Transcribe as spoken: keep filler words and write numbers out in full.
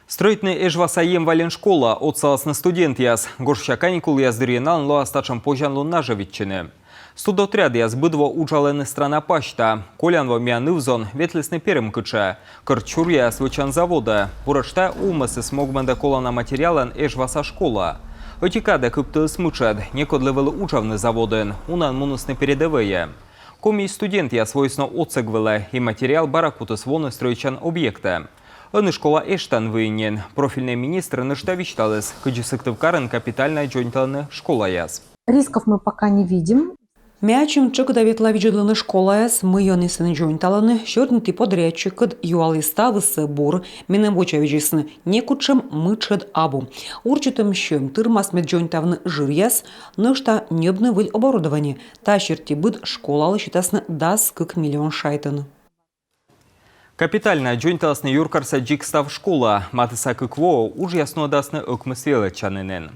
Стрӧитны Эжваса Емвалин школа отсаласны студентъяс. Гожся каникулъяс дырйи налӧн лоас татшӧм позянлун нажӧвитчыны. Студотрядъяс быд во уджалӧны страна пасьта. Колян во миян ывзон ветлісны Перым кытшӧ, кӧрт сюръяяс вӧчан заводӧ. Буретш тайӧ овмӧсыс могмӧдӧ колана материалӧн Эжваса школа. Ӧти кадӧ кыптыліс мытшӧд, некодлы вӧлі уджавны заводын, унаӧн мунісны передӧвӧйӧ. Коми студентъяс воисны отсӧг вылӧ, и материал бара кутіс воны стрӧитчан объектӧ. Ӧні школа эштан выйын нин. Профильнӧй министр нӧшта висьталіс, кыдзи Сыктывкарын капитальнӧя дзоньталӧны школаяс. Рисков мы пока не видим. Ме ачым тшӧкыда ветла видзӧдлыны школаяс, мый ӧні сэн дзоньталӧны. Сёрниті подрядчиккӧд, юалі, ставыс-ӧ бур. Меным вочавидзисны, некутшӧм мытшӧд абу. Урчитӧм сьӧм тырмас, мед дзоньтавны жыръяс, нӧшта ньӧбны выль оборудование. Та серти быд школалы сетасны дас кык миллион шайтӧн. Капитальнӧя дзоньталасны юркарса дзик став школа. Матысса кык воӧ уджъяс нуӧдасны ӧкмыс велӧдчанінын.